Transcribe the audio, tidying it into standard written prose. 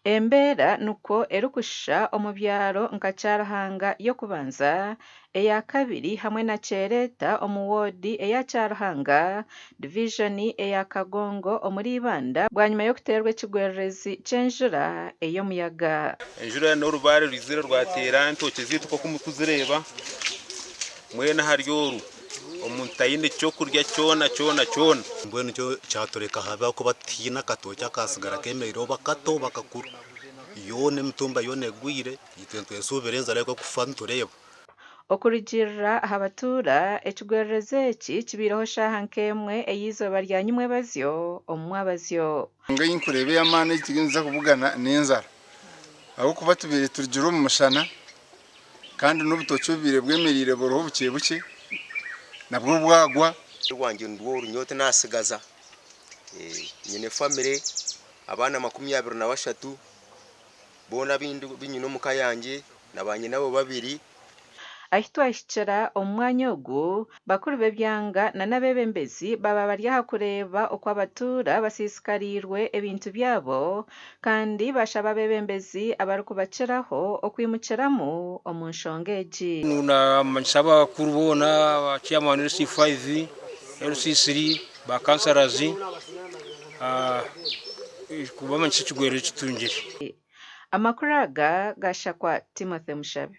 Embeera nikwo erikushusha omu byaro nka Kyaruhanga y'okubanza, eya kabiri hamwe na Kyereta omu woodi eya Kyaruhanga, divijoni eya Kagongo omuri Ibanda bwanyima y'okuteerwa ekigwererezi ky'enjura ey'omuyaga. Enjura n'orubaare rwizire rwateera entookye zaitu nk'oku murikuzireeba mbwenu ahari oru omuntu taine ky'okurya kyona kyona kyona. Mbwenu nikyo kyatureka habi ahakuba tihaine akatookye akaatsigara kemereire oba kato oba kakuru. Yoona emitumba yoona egwire, itwe nitwesuubira enjara y'okufa nitureeba. Okurugiirira aha batuura, ekigwererezi eki kibaireho shaaha nk'emwe ey'eizooba rya nyimwebazyo omu mwabazyo. Enshonga ei nkureeba ey'amaani ei turiyo nituza kubugana n'enjara ahabw'okuba tubaire turugire omu mushana kandi n'obutookye obubaire bwemereire buriho bukye bukye nabwo bwagwa. Orwangye nirwo oru nyowe tinatsigaza, nyine famire abaana 23 boona abu nyine omuka yangye na baanyinabo babiri. Ahi twahikira omu mwanya ogu, bakuru b'ebyanga n'abeebembezi baaba bari aha kureeba oku abatuura basiisikariirwe ebintu byabo kandi baashaba abeebembezi abarikubakiraho okwimukiramu omu nshonga egi. Namanyisa abakuru boona ba chairman LC5, LC3, ba councillors kubamanyisa ekigwero ekitungire. Amakuru aga gashakwa Timothy Mushabe.